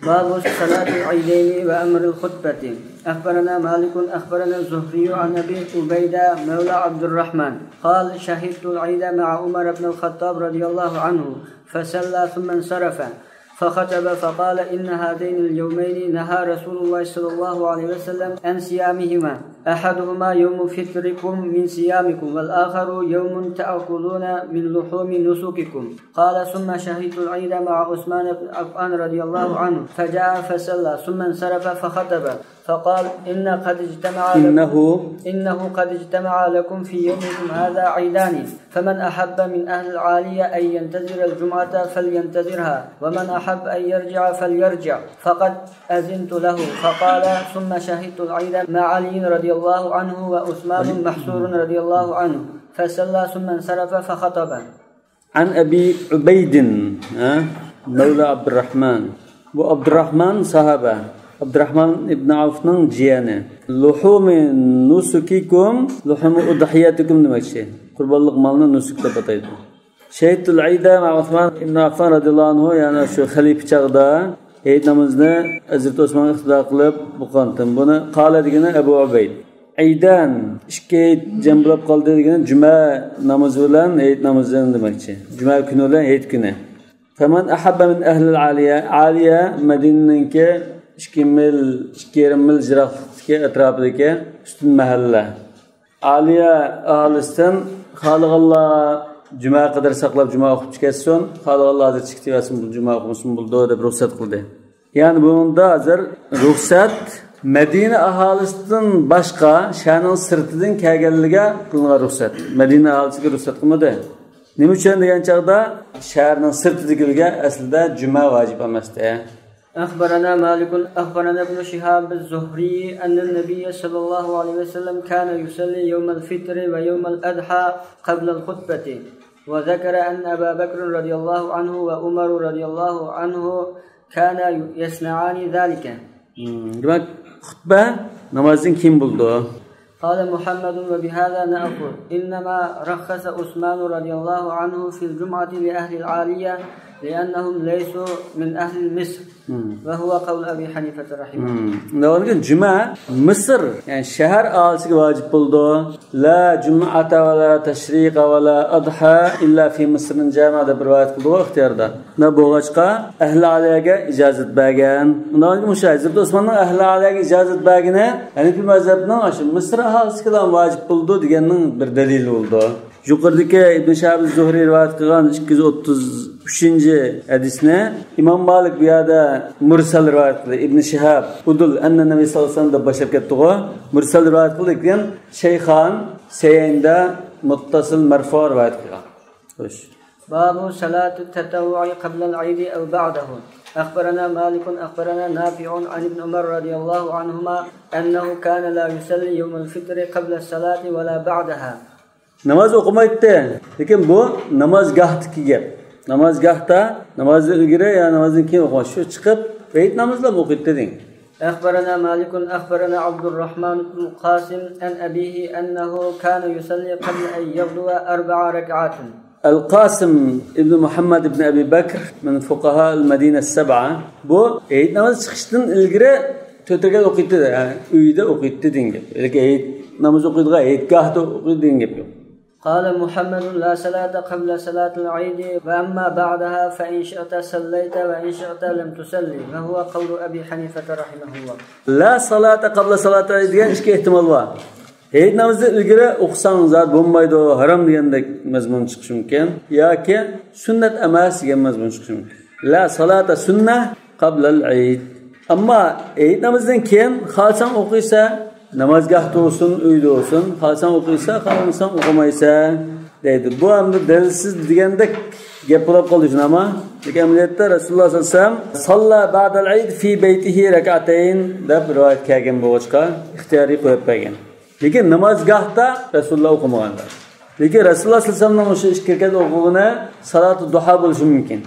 باب صلاة العيدين وأمر الخطبة. أخبرنا مالك أخبرنا الزهري عن أبي عبيدة مولى عبد الرحمن قال: شهدت العيد مع عمر بن الخطاب رضي الله عنه فصلى ثم انصرف فخطب فقال: إن هذين اليومين نهى رسول الله صلى الله عليه وسلم عن صيامهما، أحدهما يوم فطركم من صيامكم، والآخر يوم تأكلون من لحوم نسككم. قال: ثم شهدت العيد مع عثمان بن عفان رضي الله عنه، فجاء فصلى، ثم انصرف فخطب، فقال: إن قد اجتمع لكم، إنه، إنه قد اجتمع لكم في يومكم هذا عيدان، فمن أحب من أهل العالية أن ينتظر الجمعة فلينتظرها، ومن أحب أن يرجع فليرجع، فقد أذنت له. فقال: ثم شهدت العيد مع علي رضي الله عنه وعثمان محصور رضي الله عنه، فصلى ثم انصرف فخطب. عن أبي عبيد، ھە؟ مولى عبد الرحمن. بۇ ئابدۇراخمان ساھابە. ئابدۇراخمان ئىبن ئەۋفنىڭ جىيەنى. لحوم نسككم، لحوم أضحيتكم دېمەكچى. قۇربانلىق مالنى نۇسۇك دەپ ئاتايدۇ. شهدت العيد مع عثمان بن عفان رضي الله عنه، يەنى شۇ خەلىپە چاغدا ھېيت نامىزىنى ھەزرىتى ئوسمانغا ئىقتىدا قىلىپ ئوقۇغانتىم. بۇنى قال دېگىنى ئەبۇ ئۇبەيد. ئەيدان، ئىككى ھېيت جەم بولۇپ قالدى دېگىنى جۈمە نامىزى بىلەن ھېيت نامىزىنى دېمەكچى. جۈمە كۈنى بىلەن ھېيت كۈنى. فمن أحب من أهل العالية، ئالىيە مەدىنىنىڭكى ئىككى مىل، ئىككى يېرىم مىل يىراقلىقتىكى ئەتراپىدىكى ئۈستۈن مەھەللە. ئالىيە ئاھالىسىدىن خالىغانلار جۈمە قەدەر ساقلاپ جۈمە ئوقۇپ كەتسۇن، خالىغانلار ھازىر چىقىپ كېتىۋەرسۇن، بۇ جۈمە ئوقۇمىسىمۇ بولىدۇ دەپ رۇخسەت قىلدى. يەنى بۇنىڭدا ھازىر رۇخسەت مەدىنە ئاھالىسىدىن باشقا شەھەرنىڭ سىرتىدىن كەلگەنلىرىگە قىلىنغان رۇخسەت. مەدىنە ئاھالىسىگە رۇخسەت قىلمىدى. نېمە ئۈچۈن دېگەن چاغدا شەھەرنىڭ سىرتىدىكىلىرىگە ئەسلىدە جۈمە ۋاجىپ ئەمەستى. أخبرنا مالك أخبرنا ابن شهاب الزهري أن النبي صلى الله عليه وسلم كان يصلي يوم الفطر ويوم الأضحى قبل الخطبة، وذكر أن أبا بكر رضي الله عنه وعمر رضي الله عنه كانا يصنعان ذلك. Hmm, demek, xutbe namazdan keyin bo'ldi. قال محمد: وبهذا نأخذ، إنما رخص عثمان رضي الله عنه في الجمعة لأهل العالية لأنهم ليسوا من أهل مصر، Hmm. وهو قول أبي حنيفة رحمه الله. Hmm. Demek ki, cuma Mısır, yani şehir ahalisiga vacip oldu. لا جمعة ولا تشريق ولا أضحى إلا في مصر جامع deb rivoyat qildi ixtiyorda. Nima bo'lg'achqa, ahli aliyaga ijozat bergan. Undan keyin o'sha Hazrati Usmonning ahli aliyaga ijozat bergani Hanifiy mazhabning shu Misr aholisiga ham vojib bo'ldi deganning bir dalili bo'ldi. Yuqoridagi Ibn Shihab Zuhriy rivoyat qilgan ikki yuz o'ttiz uchinchi hadisni Imom Malik bu yerda mursal rivoyat qildi. Ibn Shihab Udul anna Nabiy sallallohu alayhi vasallam deb boshlab ketdi-ku. Mursal rivoyat qildi, keyin Shayxon Sayyinda muttasil marfu rivoyat qilgan. Xo'sh. باب صلاة التطوع قبل العيد أو بعده. أخبرنا مالك أخبرنا نافع عن ابن عمر رضي الله عنهما أنه كان لا يصلي يوم الفطر قبل الصلاة ولا بعدها. Namoz o'qimaydi. Lekin bu namozgohdagi gap. Namozgohda, namozdan ilgari yo namozdan keyin o'qimaydi. Shu chiqib, hayit namozlar o'qiydi deng. أخبرنا مالك أخبرنا عبد الرحمن بن القاسم عن أبيه أنه كان يصلي قبل أن يغدو أربع ركعات. Al-Qosim ibn Muhammad ibn Abi Bakr min fuqaha al-Madina as-sab'a. Bu hayit namozi chiqishdan ilgari to'rt rakat o'qiydi, ya'ni uyda o'qiydi degan gap. Yoki hayit namozi o'qiydigan hayitgohda o'qiydi degan gap yo'q. قال محمد: لا صلاة قبل صلاة العيد، وأما بعدها فإن شئت صليت وإن شئت لم تصل، وهو قول أبي حنيفة رحمه الله. لا صلاة قبل صلاة العيد degan ikki ehtimol bor. Hayit namozidan ilgari o'qisang zot bo'lmaydi, harom degandek mazmun chiqishi mumkin. Yoki sunnat emas degan mazmun chiqishi mumkin. لا صلاة سنة قبل العيد. Ammo hayit namozidan keyin xohlasang o'qiysan, namozgohda bo'lsin, uyda bo'lsin, xohlasang o'qiysan, xohlamasang o'qimaysan deydi. Bu endi dalilsiz degandek gap bo'lib qoldi shunama. Lekin amaliyotda Rasululloh sallallohu alayhi vasallam صلى بعد العيد في بيته ركعتين deb rivoyat kelgan bo'lg'achqa ixtiyoriy qo'yib bergan. Lekin namozgohda Rasululloh o'qimaganlar. Lekin Rasululloh sallallohu alayhi vasallamning o'sha ikki rakat o'qig'ini saloti duho bo'lishi mumkin.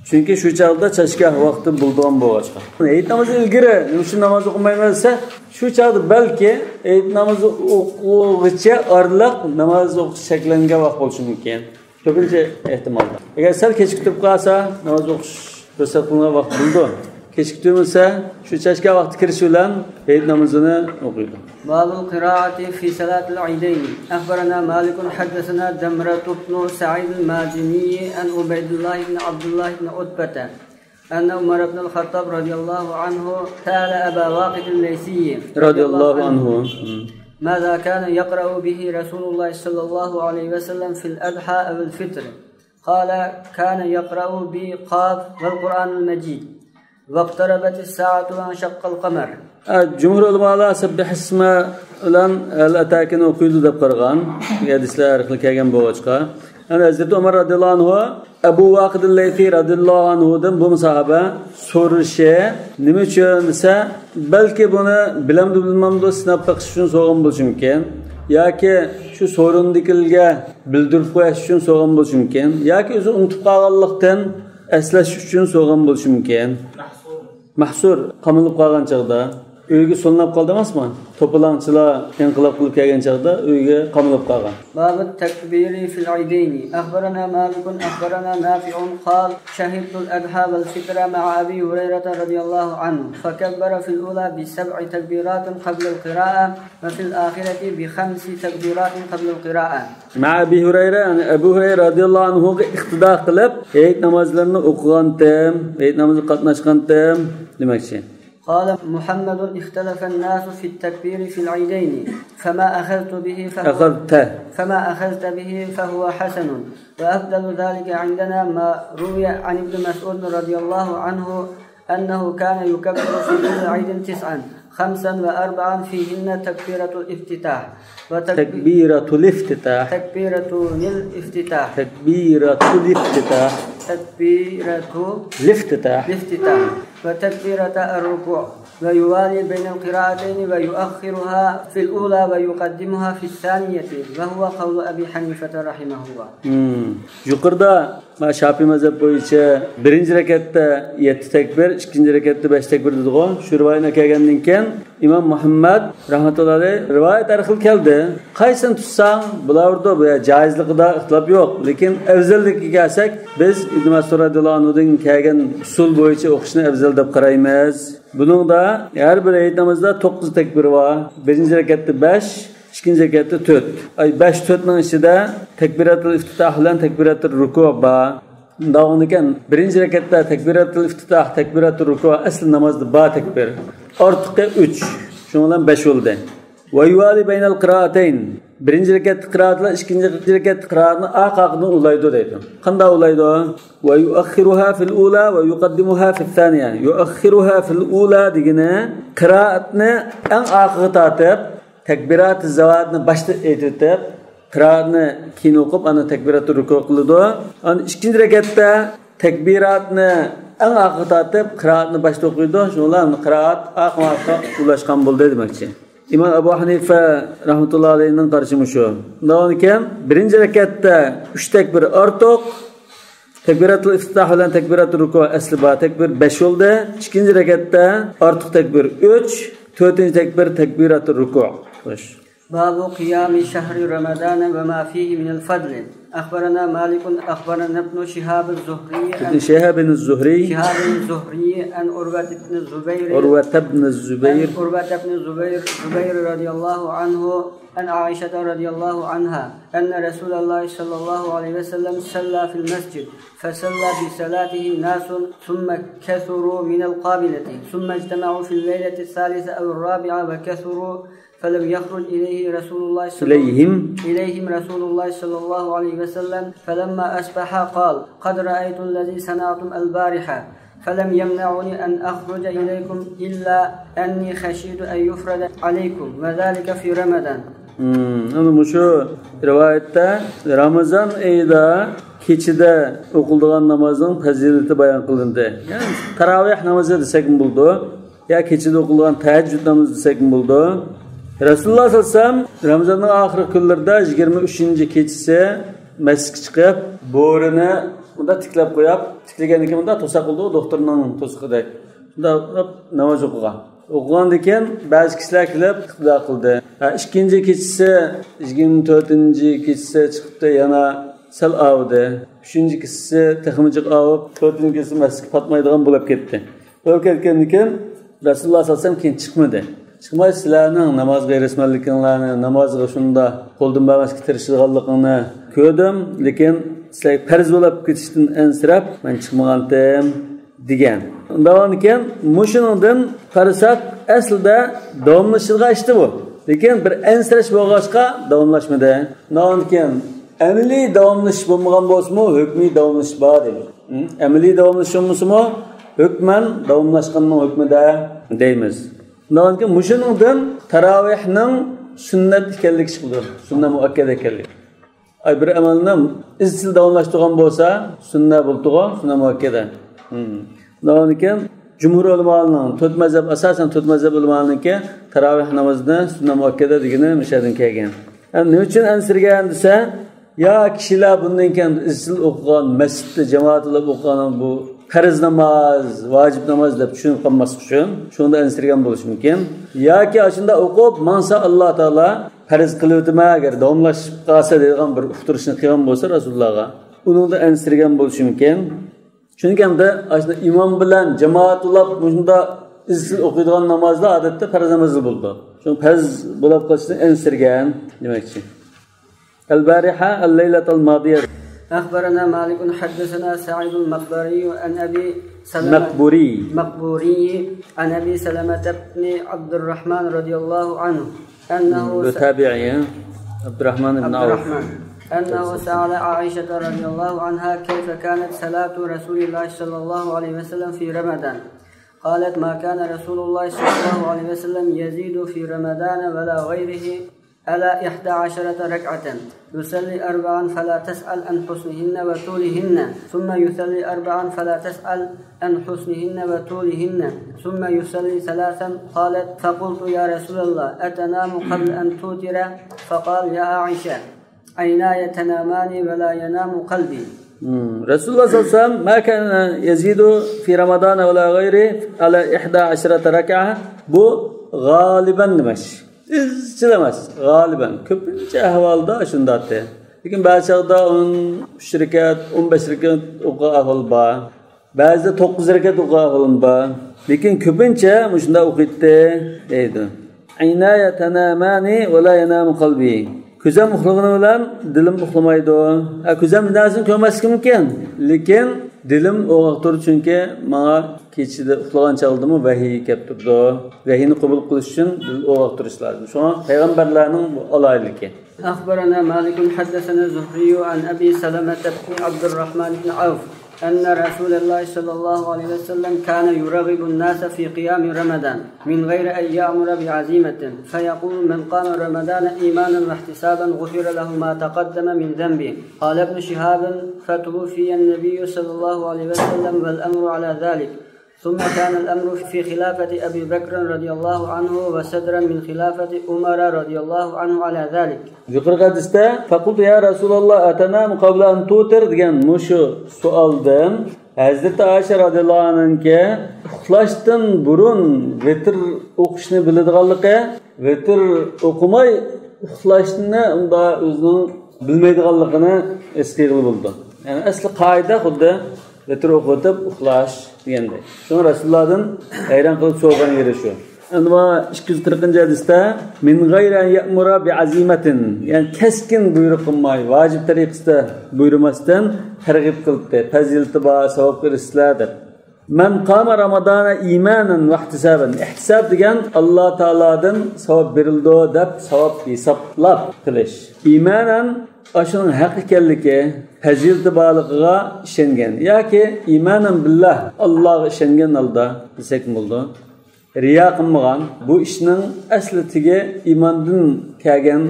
Chunki shu chog'da chashgoh vaqti bo'lgan bo'lg'achqa. Hayit namozi ilgari nima uchun namoz o'qimayman desa, shu chog'da balki hayit namozi o'qig'icha orliq namoz o'qish cheklangan vaqt bo'lishi mumkin. Ko'pincha ehtimolda. Agar sal kechikib qolsa, namoz o'qish ruxsat qilingan vaqt bo'ldi. Kechiktirmasa, shu chashgoh vaqti kirishi bilan hayit namozini o'qiydi. باب القراءة في صلاة العيدين. أخبرنا مالك حدثنا دمرة بن سعيد المازني عن عبيد الله بن عبد الله بن عتبة أن عمر بن الخطاب رضي الله عنه سأل أبا واقد الليثي رضي الله عنه ماذا كان يقرأ به رسول الله صلى الله عليه وسلم في الأضحى أو الفطر؟ قال كان يقرأ بقاف والقرآن المجيد واقتربت الساعة وانشق القمر. Jumhur ulamolar سبح اسم bilan هل أتاكنى o'qiydi deb qaragan. Hadislar har xil kelgan bo'lg'achqa. Ya'ni Hazrati Umar radhiyallohu anhu Abu Vaqid al-Laythi radhiyallohu anhudan bu sahaba so'rashi nima uchun desa, balki buni bilamdi bilmamdi sinab baqish uchun so'ragan bo'lishi mumkin. Yoki shu so'rindikilarga bildirib qo'yish uchun so'ragan bo'lishi mumkin. Yoki o'zi unutib qolganlikdan eslash uchun so'ragan bo'lishi mumkin. Mahsur, qamalib qolgan chog'da. Uyga solinib qoldi emasmi? To'polonchilar inqilob qilib kelgan chog'da uyga qamalib qolgan. باب التكبير في العيدين. أخبرنا مالك أخبرنا نافع قال شهدت الأضحى والفطر مع أبي هريرة رضي الله عنه فكبر في الأولى بسبع تكبيرات قبل القراءة وفي الآخرة بخمس تكبيرات قبل القراءة. مع أبي هريرة، ya'ni Abu Hurayra radhiyallohu anhuga iqtido qilib, hayit namozlarini o'qigandim, hayit namoziga qatnashgandim demoqchi. قال محمد اختلف الناس في التكبير في العيدين فما أخذت به فهو أخذت. فما أخذت به فهو حسن وأفضل ذلك عندنا ما روي عن ابن مسعود رضي الله عنه أنه كان يكبر في كل عيد تسعا، خمسا وأربعا فيهن تكبيرة الافتتاح، وتكبي- تكبيرة الافتتاح. تكبيرة الافتتاح. تكبيرة الافتتاح. تكبيرة الافتتاح. الافتتاح. وتكبيرة الركوع، ويوالي بين القراءتين ويؤخرها في الأولى ويقدمها في الثانية، وهو قول أبي حنيفة رحمه الله. مم. يۇقىرىدا مانا شاپىي مەزھەپ بويىچە بىرىنچى رەكەتتە يەتتە تەكبىر، ئىككىنچى رەكەتتە بەش تەكبىر دېدىغۇ. شۇ رىۋايەتنى كەلگەندىن كېيىن ئىمام مۇھەممەد رەھمەتۇللا ئەلەيھ رىۋايەت ھەر خىل كەلدى. قايسىنى تۇتساڭ بولاۋېرىدۇ، بۇ جائىزلىقىدا ئىختىلاپ يوق. لېكىن ئەۋزەللىككە كەلسەك، بىز ئىبن مەسئۇد رەزىياللاھۇ ئەنھۇدىن كەلگەن ئۇسۇل بويىچە ئوقۇشنى ئەۋزەل دەپ قارايمىز. بۇنىڭدا ھەر بىر ھېيت نامىزىدا توققۇز تەكبىر بار. بىرىنچى رەكەتتە بەش، ئىككىنچى رەكەتتە تۆت. ئاي، بەش تۆتنىڭ ئىچىدە تەكبىراتۇل ئىفتىتاھ بىلەن تەكبىراتۇل رۇكۇ بار. مۇنداق بولغاندىكىن، بىرىنچى رەكەتتە تەكبىراتۇل ئىفتىتاھ، تەكبىراتۇل رۇكۇ ئەسلى نامازدا بار تەكبىر. ئارتۇقى ئۈچ. شۇنىڭ بىلەن بەش بولدى. ۋەيۋالى بەينەل قىرائەتەين. بىرىنچى رەكەتتە قىرائەت بىلەن ئىككىنچى رەكەتتە قىرائەتنى ئارقا-ئارقىدىن ئۇلايدۇ دەيدۇ. قانداق ئۇلايدۇ؟ ۋەيۇئەخخىرۇھا فىل ئۇلا ۋەيۇقەددىمۇھا فىس سانىيە. يۇئەخخىرۇھا فىل ئۇلا دېگىنى قىرائەتنى ئەڭ ئارقىغا تارتىپ، تەكبىراتى زاۋاتنى باشتا ئېيتىۋېتىپ، قىرائەتنى كېيىن ئوقۇپ، ئاندىن تەكبىراتى رۇكۇ قىلىدۇ. ئاندىن ئىككىنچى رەكەتتە تەكبىراتنى ئەڭ ئارقىغا تارتىپ، قىرائەتنى باشتا ئوقۇيدۇ. شۇنىڭ بىلەن قىرائەت ئارقىمۇ ئارقا ئۇلاشقان بولدى دېمەكچى. ئىمام ئەبۇ ھەنىفە رەھمەتۇللا ئەلەيھنىڭ قارىشى مۇشۇ. شۇنداق ئىكەن، بىرىنچى رەكەتتە ئۈچ تەكبىر ئارتۇق، تەكبىراتۇل ئىفتىتاھ بىلەن تەكبىراتۇل رۇكۇ ئەسلى بار تەكبىر بەش بولدى. ئىككىنچى رەكەتتە ئارتۇق تەكبىر ئۈچ، تۆتىنچى تەكبىر تەكبىراتۇل رۇكۇ. خوش. باب قيام شهر رمضان وما فيه من الفضل. أخبرنا مالك، أخبرنا ابن شهاب الزهري، ابن شهاب الزهري، شهاب الزهري عن عروة بن الزبير، عروة بن الزبير، عن عروة بن الزبير، زبير رضي الله عنه، عن عائشة رضي الله عنها أن رسول الله صلى الله عليه وسلم صلى في المسجد، فصلى بصلاته ناس، ثم كثروا من القابلة، ثم اجتمعوا في الليلة الثالثة أو الرابعة وكثروا، فلم يخرج إليه رسول الله صلى، إليهم، إليهم رسول الله صلى الله عليه وسلم، فلما أصبح قال: قد رأيت الذي صنعتم البارحة، فلم يمنعني أن أخرج إليكم إلا أني خشيت أن يفرض عليكم، وذلك في رمضان. مم، ئەنە مۇشۇ رىۋايەتتە رامىزان ئېيىدا كېچىدە ئوقۇلىدىغان نامازنىڭ پەزىلىتى بايان قىلىندى. يەنى تاراۋىھ نامىزى دېسەكمۇ بولىدۇ. يا كېچىدە ئوقۇلغان تەھەججۇد نامىزى دېسەكمۇ بولىدۇ. رەسۇلۇللاھ سەللەللاھۇ ئەلەيھى ۋەسەللەم رامىزاننىڭ ئاخىرقى كۈنلىرىدە يىگىرمە ئۈچىنچى كېچىسى مەسچىتكە چىقىپ، بورىنى مۇنداق تىكلەپ قويۇپ، تىكلىگەندىن كېيىن مۇنداق توساق بولىدۇ، دوختۇرنىڭ توسىقىدەك. شۇنداق قىلىپ ناماز ئوقۇغان. ئوقۇغاندىن كېيىن بەزى كىشىلەر كېلىپ ئىقتىدا قىلدى. ھە، ئىككىنچى كېچىسى، يىگىرمە تۆتىنچى كېچىسى چىقىپتۇ، يەنە سەل ئاۋۇدى. ئۈچىنچى كېچىسى تېخىمۇ جىق ئاۋۇپ، تۆتىنچى كېچىسى مەسچىتكە پاتمايدىغان بولۇپ كەتتى. بولۇپ كەتكەندىن كېيىن رەسۇلۇللاھ سەللەللاھۇ ئەلەيھى ۋەسەللەم كېيىن چىقمىدى. چىقماي، سىلەرنىڭ نامازغا ھېرىسمەنلىكىڭلارنى، نامازغا شۇنداق قولدىن بەرمەسكە تىرىشىدىغانلىقىڭنى كۆردۈم، لېكىن سىلەرگە پەرز بولۇپ كېتىشتىن ئەنسىرەپ مەن چىقمىغانتىم، دېگەن. ئۇنداقكەن، مۇشۇنىڭدىن قارىساق، ئەسلىدە داۋاملىشىدىغان ئىشتى بۇ. لېكىن بىر ئەنسىرەش بولغاچقا داۋاملاشمىدى. ئۇنداقكەن، ئەمەلىي داۋاملىشىش بولمىغان بولسىمۇ، ھۆكمىي داۋاملىشىش بار دەيمىز. ھە؟ ئەمەلىي داۋاملىشىش بولمىسىمۇ، ھۆكمەن داۋاملاشقاننىڭ ھۆكمىدە دەيمىز. شۇنداقكەن، مۇشۇنىڭدىن تاراۋىھنىڭ سۈننەت ئىكەنلىكى چىقىدۇ. سۈننە مۇئەككەدە ئىكەنلىكى. ئاي، بىر ئەمەلنى ئىزچىل داۋاملاشتۇرغان بولسا، سۈننە بولىدىغۇ، سۈننە مۇئەككەدە. ھىم. شۇنداكەن، جۇمھۇر ئۆلىمالارنىڭ، تۆت مەزھەپ، ئاساسەن تۆت مەزھەپ ئۆلىمالىرىنىڭكى تاراۋىھ نامىزىنى سۈننە مۇئەككەدە دېگىنى مۇشۇ يەردىن كەلگەن. ئەمدى نېمە ئۈچۈن ئەنسىرىگەن دېسە، يا كىشىلەر بۇندىن كېيىن ئىزچىل ئوقۇغان، مەسچىتتە جامائەت بولۇپ ئوقۇغان بۇ پەرز ناماز، ۋاجىپ ناماز دەپ چۈشىنىپ قالماسلىق ئۈچۈن، شۇنىڭدا ئەنسىرىگەن بولۇشى مۇمكىن. ياكى ئاشۇنداق ئوقۇپ ماڭسا، ئاللا تائالا پەرز قىلىۋېتىمەن، ئەگەر داۋاملاشىپ قالسا دەيدىغان بىر ئۇقتۇرۇشنى قىلغان بولسا رەسۇلۇللاغا، ئۇنىڭدا ئەنسىرىگەن بولۇشى مۇمكىن. چۈنكى ئەمدى ئاشۇنداق ئىمام بىلەن جامائەت بولۇپ مۇشۇنداق ئىزچىل ئوقۇيدىغان نامازلار ئادەتتە پەرز نامازلا بولىدۇ. شۇڭا پەرز بولۇپ قېلىشتىن ئەنسىرىگەن دېمەكچى. البارحة، الليلة الماضية. أخبرنا مالك حدثنا سعيد المقبري عن أبي سلمة، مقبوري. مقبوري عن أبي سلمة بن عبد الرحمن رضي الله عنه أنه، بۇ تابىئىي، ھە؟ عبد الرحمن بن عوف. عبد الرحمن. أنه سأل عائشة رضي الله عنها كيف كانت صلاة رسول الله صلى الله عليه وسلم في رمضان. قالت: ما كان رسول الله صلى الله عليه وسلم يزيد في رمضان ولا غيره على إحدى عشرة ركعة، يصلي أربعا فلا تسأل عن حسنهن وطولهن، ثم يصلي أربعا فلا تسأل عن حسنهن وطولهن، ثم يصلي ثلاثا. قالت: فقلت: يا رسول الله، أتنام قبل أن توتر؟ فقال: يا عائشة، عيناي تنامان ولا ينام قلبي. Hmm. رەسۇلۇللاھ سەللەللاھۇ ئەلەيھى ۋەسەللەم ما كان يزيد في رمضان ولا غيره على إحدى عشرة ركعة. بۇ غالىبەن دېمەك. ئىزچىل ئەمەس، غالىبەن. كۆپىنچە ئەھۋالدا شۇنداقتى. لېكىن بەزى چاغدا ئون ئۈچ رەكەت، ئون بەش رەكەت ئوقۇغان ئەھۋال بار. بەزىدە توققۇز رەكەت ئوقۇغان ئەھۋالىمۇ بار. لېكىن كۆپىنچە مۇشۇنداق ئوقۇيتتى، دەيدۇ. عيناي تنامان ولا ينام قلبي. كۆزۈم ئۇخلىغىنى بىلەن دىلىم ئۇخلىمايدۇ. ھە، كۆزۈم بىر نەرسىنى كۆرمەسلىكى مۇمكىن. لېكىن دىلىم ئويغاق تۇرىدۇ، چۈنكى ماڭا كېچىدە ئۇخلىغان چاغدىمۇ ۋەھىي كەپ تۇرىدۇ. ۋەھىينى قوبۇل قىلىش ئۈچۈن دىل ئويغاق تۇرۇش لازىم. شۇڭا پەيغەمبەرلەرنىڭ بۇ ئالاھىدىلىكى. أخبرنا مالك حدثنا الزهري عن أبي سلمة بن عبد الرحمن بن عوف أن رسول الله صلى الله عليه وسلم كان يرغب الناس في قيام رمضان من غير أن يأمر بعزيمة، فيقول: من قام رمضان إيمانا واحتسابا غفر له ما تقدم من ذنبه. قال ابن شهاب: فتوفي النبي صلى الله عليه وسلم والأمر على ذلك، ثم كان الأمر في خلافة أبي بكر رضي الله عنه وصدرا من خلافة عمر رضي الله عنه على ذلك. يۇقىرىقى ھەدىستە فقلت يا رسول الله أتنام قبل أن توتر دېگەن مۇشۇ سوئالدىن ھەزرىتى ئائىشە رەزىياللاھۇ ئەنھانىڭكى ئۇخلاشتىن بۇرۇن ۋىتىر ئوقۇشنى بىلىدىغانلىقى، ۋىتىر ئوقۇماي ئۇخلاشنى ئۇنداق ئۆزىنىڭ بىلمەيدىغانلىقىنى ھېس قىلغىلى بولىدۇ. يەنى ئەسلى قائىدە خۇددى ۋىتىر ئوقۇۋېتىپ ئۇخلاش دېگەندەك. شۇڭا رەسۇلۇللاھتىن ھەيران قېلىپ سورىغان يېرى شۇ. ئەمما ئىككى يۈز قىرىقىنچى ھەدىستە من غير أن يأمر بعزيمة، يەنى كەسكىن بۇيرۇق قىلماي، ۋاجىپ تەرىقىسىدە بۇيرۇماستىن تەرغىب قىلىپتۇ، پەزىلىتى بار، ساۋاب ئېرىشىسىلەر دەپ. من قام رمضان إيمانا واحتسابا. ئېھتىساب دېگەن ئاللا تائالادىن ساۋاب بېرىلىدۇ دەپ ساۋاب ھېسابلاپ قىلىش. ئىمانەن، ئاشۇنىڭ ھەق ئىكەنلىكى، پەزىلىتى بارلىقىغا ئىشەنگەن ياكى ئىمانەن بىللا، ئاللاغا ئىشەنگەن ھالدا دېسەكمۇ بولىدۇ. رىيا قىلمىغان، بۇ ئىشنىڭ ئەسلى تېگى ئىماندىن كەلگەن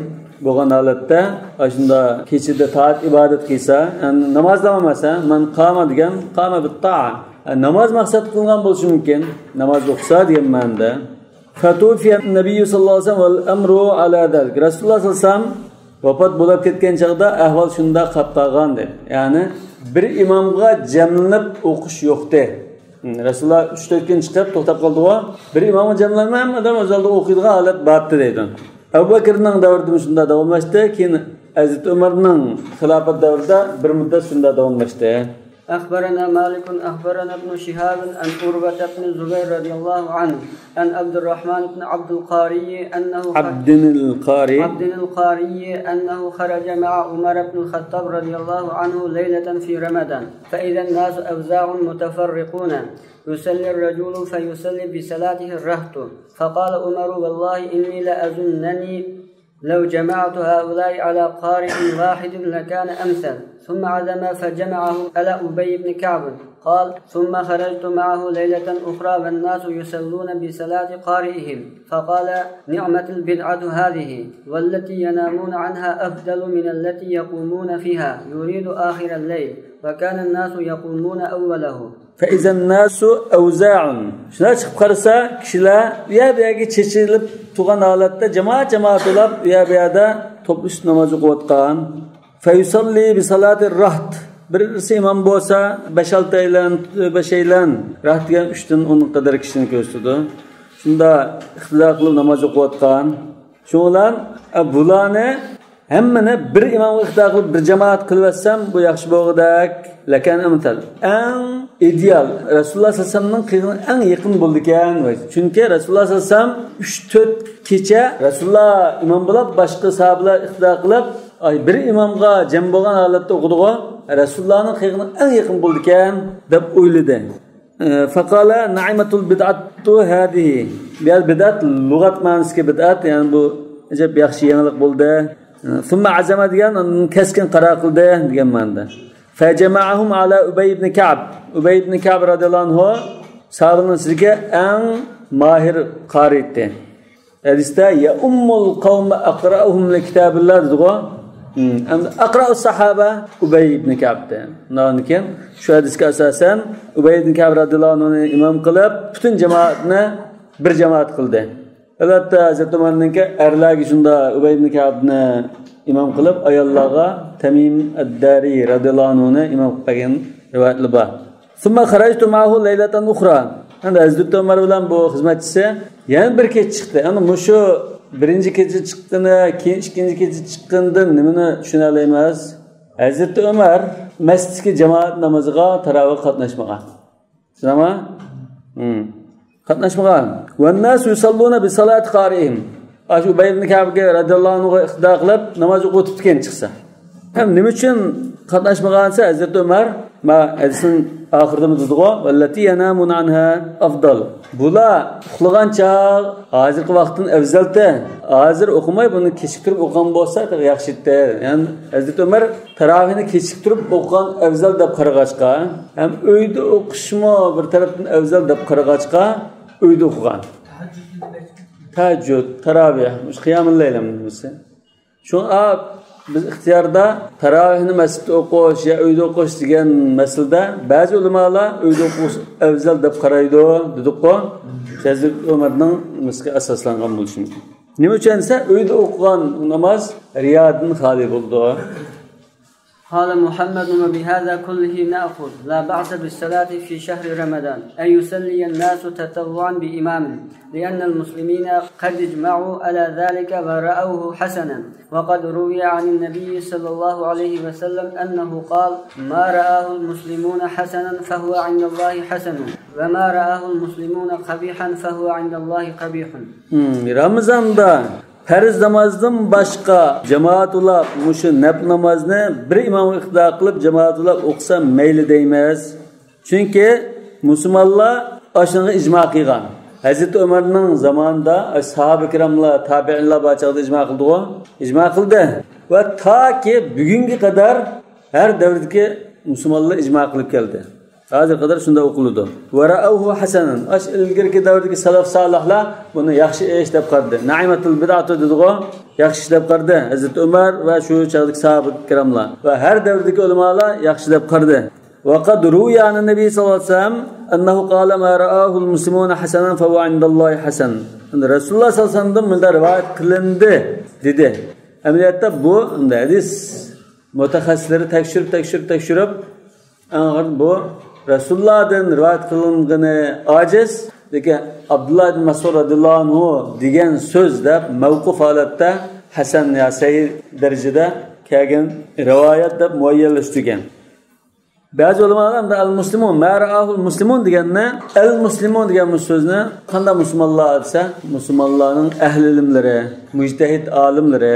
بولغان ھالەتتە، ئاشۇنداق كېچىدە تائەت ئىبادەت قىلسا، يەنى نامازلا ئەمەس، ھە، مەن قامە دېگەن، قامە بىتتائە. ھە، ناماز مەقسەت قىلغان بولۇشى مۇمكىن، ناماز ئوقۇسا دېگەن مەنىدە. فتوفي النبي صلى الله عليه وسلم والأمر على ذلك. رەسۇلۇللاھ سەللەللاھۇ ئەلەيھى ۋەسەللەم ۋاپات بولۇپ كەتكەن چاغدا ئەھۋال شۇنداق قاپ قالغان دەيدۇ. يەنى بىر ئىمامغا جەملىنىپ ئوقۇش يوقتى. رەسۇلۇللاھ ئۈچ تۆت كۈن چىقىپ توختاپ قالدىغۇ. بىر ئىمامغا جەملەنمەي ھەممە ئادەم ئۆز ئالدىغا ئوقۇيدىغان ھالەت بارتتى دەيدۇ. ئەبۇ بەكرىنىڭ دەۋرىدىمۇ شۇنداق داۋاملاشتى. كېيىن ھەزرىتى ئۆمەرنىڭ خىلاپەت دەۋرىدە بىر مۇددەت شۇنداق داۋاملاشتى. أخبرنا مالك أخبرنا ابن شهاب عن عروة بن الزبير رضي الله عنه عن عبد الرحمن بن عبد القاري أنه خ- عبد القاري. عبد القاري أنه خرج مع عمر بن الخطاب رضي الله عنه ليلة في رمضان، فإذا الناس أوزاع متفرقون، يصلي الرجل فيصلي بصلاته الرهط، فقال عمر: والله إني لأظنني لو جمعت هؤلاء على قارئ واحد لكان أمثل. ثم عزم فجمعهم على أبي بن كعب. قال: ثم خرجت معه ليلة أخرى والناس يصلون بصلاة قارئهم، فقال: نعمة البدعة هذه، والتي ينامون عنها أفضل من التي يقومون فيها، يريد آخر الليل، وكان الناس يقومون أوله. فإذا الناس أوزاع. شۇنداق چىقىپ قارىسا، كىشىلەر ئۇ يەر بۇ يەرگە چېچىلىپ تۇرغان ھالەتتە جامائەت جامائەت بولاپ ئۇ يەر بۇ يەردە توپلىشىپ ناماز ئوقۇۋاتقان. فيصلي بصلاة الرهط. بىرسى ئىمام بولسا، بەش ئالتەيلەن، بەشەيلەن، راھت دېگەن ئۈچتىن ئون قەدەر كىشىنى كۆرسىتىدۇ. شۇنداق ئىقتىدا قىلىپ ناماز ئوقۇۋاتقان. شۇنىڭ بىلەن، ئە، بۇلارنى ھەممىنى بىر ئىمامغا ئىقتىدا قىلىپ، بىر جامائەت قىلىۋەتسەم، بۇ ياخشى بولغۇدەك. لەكان ئەمسەل. ئەڭ ئىدېئال، رەسۇلۇللاھ سەللەللاھۇ ئەلەيھى ۋەسەللەمنىڭ قىلغىنىغا ئەڭ يېقىن بولىدىكەن. چۈنكى رەسۇلۇللاھ سەللەللاھۇ ئەلەيھى ۋەسەللەم ئۈچ تۆت كېچە رەسۇلۇللاھ ئىمام بولۇپ، باشقا ساھابىلەر ئىقتىدا قىلىپ، ئاي، بىر ئىمامغا جەم بولغان ھالەتتە ئوقۇدىغۇ. رەسۇلۇللاھنىڭ قىلغىنىغا ئەڭ يېقىن بولىدىكەن، دەپ ئويلىدى. فقال نعمة البدعة هذه. بۇ يەردە بىدئەت لۇغەت مەنىسىدىكى بىدئەت، يەنى بۇ ئەجەب ياخشى يېڭىلىق بولدى. ثم عزم دېگەن، ئاندىن كەسكىن قارار قىلدى دېگەن مەنىدە. فجمعهم على أبي بن كعب. ئۇبەي ئىبن كەئب رەزىيەللاھۇ ئەنھۇ ساھابىلەرنىڭ ئىچىدىكى ئەڭ ماھىر قارى ئىدى. ھەدىستە يەئۇممۇل قەۋمە ئەقرەئۇھۇم لىكىتابىللا دېدىغۇ. ھىم، ئەمدى ئەقرەئۇس ساھابە ئۇبەي ئىبنى كەئبتى. ئۇنىڭدىن كېيىن شۇ ھەدىسكە ئاساسەن ئۇبەي ئىبنى كەئب رەزىياللاھۇ ئەنھۇنى ئىمام قىلىپ، پۈتۈن جامائەتنى بىر جامائەت قىلدى. ئەلۋەتتە، ھەزرىتى ئۆمەرنىڭكى ئەرلەرگە شۇنداق ئۇبەي ئىبنى كەئبنى ئىمام قىلىپ، ئاياللارغا تەمىم ئەددەرى رەزىياللاھۇ ئەنھۇنى ئىمام قىلىپ بەرگەن رىۋايەتلەر بار. ثم خرجت معه ليلة أخرى. ئەمدى ھەزرىتى ئۆمەر بىلەن بۇ خىزمەتچىسى يەنە بىر كېچە چىقتى. ئەمدى مۇشۇ بىرىنچى كېچە چىققىنى، كېيىن ئىككىنچى كېچە چىققىنىدىن نېمىنى چۈشىنەلەيمىز؟ ھەزرىتى ئۆمەر مەسچىتتىكى جامائەت نامىزىغا تاراۋىھ قاتناشمىغان. شۇنداقمۇ؟ ھىم. قاتناشمىغان. والناس يصلون بصلاة قارئهم. ئاشۇ ئۇبەي ئىبنى كەئبگە رەزىياللاھۇ ئەنھۇغا ئىقتىدا قىلىپ ناماز ئوقۇۋېتىپتىكەن چىقسا. ھەم نېمە ئۈچۈن قاتناشمىغان دېسە، ھەزرىتى ئۆمەر، ما ھەدىسنىڭ ئاخىرىدىمۇ دېدىغۇ، والتي ينامون عنها أفضل. بۇلار ئۇخلىغان چاغ ھازىرقى ۋاقىتتىن ئەۋزەلتە. ھازىر ئوقۇماي، بۇنى كېچىكتۈرۈپ ئوقۇغان بولسا تېخى ياخشى ئىدى. يەنى ھەزرىتى ئۆمەر تاراۋىھنى كېچىكتۈرۈپ ئوقۇغان ئەۋزەل دەپ قارىغاچقا، ھەم ئۆيدە ئوقۇشمۇ بىر تەرەپتىن ئەۋزەل دەپ قارىغاچقا، ئۆيدە ئوقۇغان. تەھەججۇد، تاراۋىھ، مۇشۇ قىيامۇللەيل ھەممىسى. شۇڭا بىز ئىختىياردا تاراۋىھنى مەسچىتتە ئوقۇش يا ئۆيدە ئوقۇش دېگەن مەسىلىدە بەزى ئۆلىمالار ئۆيدە ئوقۇش ئەۋزەل دەپ قارايدۇ دېدۇققۇ. ھەزرىتى ئۆمەرنىڭ مىسلىگە ئاساسلانغان بولۇشى مۇمكىن. نېمە ئۈچۈن دېسە، ئۆيدە ئوقۇغان ناماز رىيادىن خالىي بولىدۇ. قال محمد: وبهذا كله نأخذ لا بأس بالصلاة في شهر رمضان، أن يصلي الناس تطوعا بإمام، لأن المسلمين قد اجمعوا على ذلك ورأوه حسنا. وقد روي عن النبي صلى الله عليه وسلم أنه قال: ما رآه المسلمون حسنا فهو عند الله حسن، وما رآه المسلمون قبيحا فهو عند الله قبيح. ھىم، رامىزاندا پەرز نامازدىن باشقا جامائەت ئۇلاپ مۇشۇ نەپلى نامازنى بىر ئىمامغا ئىقتىدا قىلىپ جامائەت ئۇلاپ ئوقۇسا مەيلى دەيمىز. چۈنكى مۇسۇلمانلار ئاشۇنىڭغا ئىجما قىلغان. ھەزرىتى ئۆمەرنىڭ زامانىدا ساھابە كىراملار، تابىئىنلار بار چاغدا ئىجما قىلدىغۇ. ئىجما قىلدى. ۋە تاكى بۈگۈنگە قەدەر ھەر دەۋردىكى مۇسۇلمانلار ئىجما قىلىپ كەلدى. ھازىرغا قەدەر شۇنداق ئوقۇلىدۇ. ورأوه حسنا. ئاشۇ ئىلگىرىكى دەۋردىكى سەلەف سالىھلار بۇنى ياخشى ئىش دەپ قارىدى. نعمة البدعة دېدىغۇ، ياخشى ئىش دەپ قارىدى. ھەزرىتى ئۆمەر ۋە شۇ چاغدىكى ساھابە كىراملار ۋە ھەر دەۋردىكى ئۆلىمالار ياخشى دەپ قارىدى. وقد روي عن النبي صلى الله عليه وسلم أنه قال: ما رآه المسلمون حسنا فهو عند الله حسن. رەسۇلۇللاھ سەللەللاھۇ ئەلەيھى ۋەسەللەمدىن مۇنداق رىۋايەت قىلىندى دېدى. ئەمەلىيەتتە بۇ ھەدىس مۇتەخەسسىسلىرى تەكشۈرۈپ، تەكشۈرۈپ، تەكشۈرۈپ، ئاخىرى بۇ رەسۇلۇللاھدىن رىۋايەت قىلىنغىنى ئاجىز، لېكىن ئابدۇللا ئىبن مەسئۇد رەزىياللاھۇ ئەنھۇ دېگەن سۆز دەپ مەۋقۇف ھالەتتە ھەسەن يا سەھىھ دەرىجىدە كەلگەن رىۋايەت دەپ مۇئەييەنلەشتۈرگەن. بەزى ئۆلىمالار ئەمدى ئەل مۇسلىمۇن، ما رائاھۇل مۇسلىمۇن دېگەننى، ئەل مۇسلىمۇن دېگەن بۇ سۆزنى قانداق مۇسۇلمانلار دېسە، مۇسۇلمانلارنىڭ ئەھلى ئىلىملىرى، مۇجتەھىد ئالىملىرى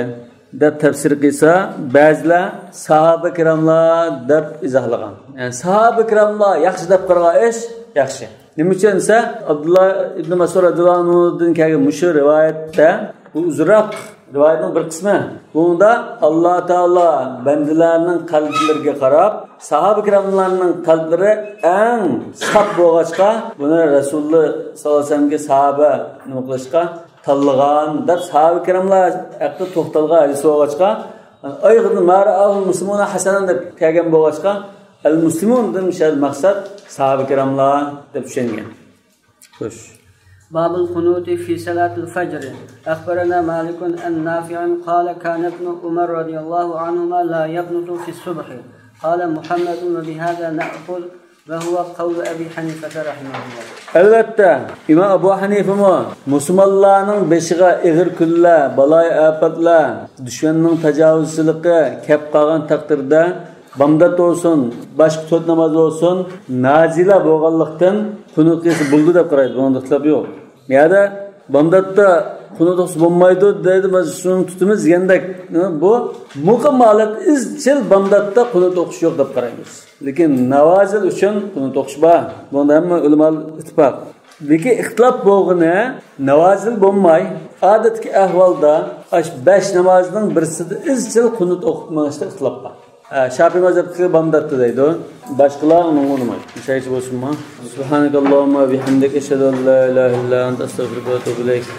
دەپ تەپسىر قىلسا، بەزىلەر ساھابە كىراملار دەپ ئىزاھلىغان. يەنى ساھابە كىراملار ياخشى دەپ قارىغان ئىش ياخشى. نېمە ئۈچۈن دېسە، ئابدۇللا ئىبن مەسئۇد رەزىياللاھۇ ئەنھۇدىن كەلگەن مۇشۇ رىۋايەتتە، بۇ ئۇزۇنراق رىۋايەتنىڭ بىر قىسمى. بۇنىڭدا ئاللا تائالا بەندىلەرنىڭ قەلبلىرىگە قاراپ، ساھابە كىراملارنىڭ قەلبلىرى ئەڭ ساپ بولغاچقا، بۇنى رەسۇلۇللا ساللاللاھۇ ئەلەيھى ۋەسەللەمگە ساھابە نېمە قىلىشقا تاللىغان دەپ ساھابە كىراملار ھەققىدە توختالغان ھەدىس بولغاچقا، ئايىغىدىن ما رائاھۇل مۇسلىمۇنا ھەسەنەن دەپ كەلگەن بولغاچقا، ئەل مۇسلىمۇندىن شۇ مەقسەت ساھابە كىراملار دەپ چۈشەنگەن. خوش. باب القنوت في صلاة الفجر. أخبرنا مالك عن نافع قال: كان ابن عمر رضي الله عنهما لا يقنت في الصبح. قال محمد: وبهذا نأخذ، وهو قول أبي حنيفة رحمه الله. ئەلۋەتتە، ئىمام ئەبۇ ھەنىفىمۇ مۇسۇلمانلارنىڭ بېشىغا ئېغىر كۈنلەر، بالايىئاپەتلەر، دۈشمەننىڭ تاجاۋۇزچىلىقى كەپ قالغان تەقدىردە، بامدات بولسۇن، باشقا تۆت ناماز بولسۇن، نازىلە بولغانلىقتىن، قۇنۇت قىلسا بولىدۇ دەپ قارايدۇ، بۇنىڭدا ئىختىلاپ يوق. يەنە بامداتتا قۇنۇت ئوقۇسا بولمايدۇ دەيدۇ، بىز شۇنى تۇتىمىز دېگەندەك، بۇ مۇقىم ھالەت ئىزچىل بامداتتا قۇنۇت ئوقۇش يوق دەپ قارايمىز. لېكىن ناۋازىل ئۈچۈن قۇنۇت ئوقۇش بار. بۇنىڭدا ھەممە ئۆلىمالار ئىتتىپاق. لېكىن ئىختىلاپ بولغىنى، ناۋازىل بولماي، ئادەتتىكى ئەھۋالدا ئاشۇ بەش نامازنىڭ بىرسىدە ئىزچىل قۇنۇت ئوقۇپ مېڭىشتا ئىختىلاپ بار. ئە، شاپىئىي مەزھەپتىكىلەر بامداتتا دەيدۇ. باشقىلار ئۇنىڭغا ئۇنىمايدۇ. مۇشۇ يەرگىچە بولسۇنمۇ؟ سۇبھانەكاللاھۇمما ۋە بىھەمدىك، ئەشھەدۇ ئەن لا ئىلاھە ئىللا ئەنتە، ئەستەغفىرۇكە ۋە ئەتۇبۇ ئىلەيك.